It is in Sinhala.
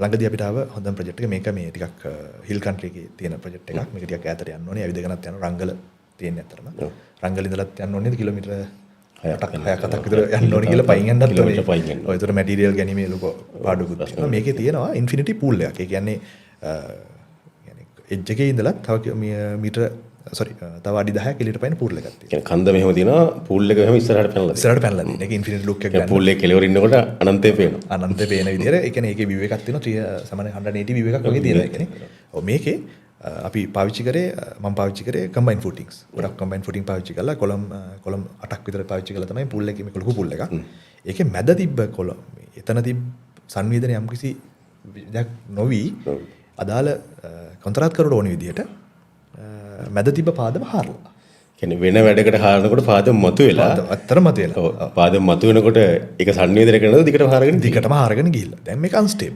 ළඟදී අපිට ආව හොඳම ප්‍රොජෙක්ට් එක. මේක මේ ටිකක් හිල් කන්ට්‍රි එකේ තියෙන ප්‍රොජෙක්ට් එකක්. මේක ටිකක් ඈතට යන්න ඕනේ. ඇවිදගෙනත් යන රංගල තියෙන ඇත්තටම. රංගල ඉඳලත් යන්න ඕනේ කිලෝමීටර් 8ක් 6ක් 7ක් විතර යන්න ඕනේ කියලා පයින් යන්නත් ඕනේ. කිලෝමීටර් පයින් යන්න. ඔය ඒතර මැටීරියල් ගැනීමේ ලොකු පාඩුවකුත් තියෙනවා. මේකේ තියෙනවා ඉන්ෆිනිටි පූල් එකක්. ඒ කියන්නේ කියන්නේ එජ් එකේ ඉඳලා තව මීටර, සෝරි, තව අඩි 10ක් එළියට පයින් පූල් එකක් තියෙනවා. කියන්නේ කන්ද මෙහෙම තියෙනවා, පූල් එක මෙහෙම ඉස්සරහට පැනලා තියෙනවා. ඉස්සරහට පැනලා තියෙනවා. ඒක ඉන්ෆිනිටි ලුක් එක ගන්න. පූල් එක කෙළවර ඉන්නකොට අනන්තය පේනවා. අනන්තය පේන විදිහට. ඒ කියන්නේ ඒකේ විව් එකක් තියෙනවා සාමාන්‍ය 180 විව් එකක් වගේ තියෙනවා. ඒ කියන්නේ ඔව්, මේකේ අපි පාවිච්චි කරේ, මම පාවිච්චි කරේ කම්බයින් ෆුටින්ග්ස්. ගොඩක් කම්බයින් ෆුටින් පාවිච්චි කරලා කොලම් කොලම් 8ක් විතර පාවිච්චි කරලා තමයි පූල් එකේ, මේක ලොකු පූල් එකක්. ඒකේ මැද තිබ්බ කොලම් එතන තිබ්බ සංවේදන යම්කිසි දෙයක් නොවි අදාළ කොන්ත්‍රාත්කරුවට ඕන විදිහට මැද තිබ්බ පාදම හාරලා. කියන්නේ වෙන වැඩකට හාරනකොට පාදම මතුවෙලා ඇත්තටම මතුවෙලා. ඔව්, පාදම මතුවෙනකොට ඒක සංවේදනය කරනකොට දිගටම හාරගෙන දිගටම හාරගෙන ගිහිල්ලා. දැන් මේක අන්ස්ටේබල්.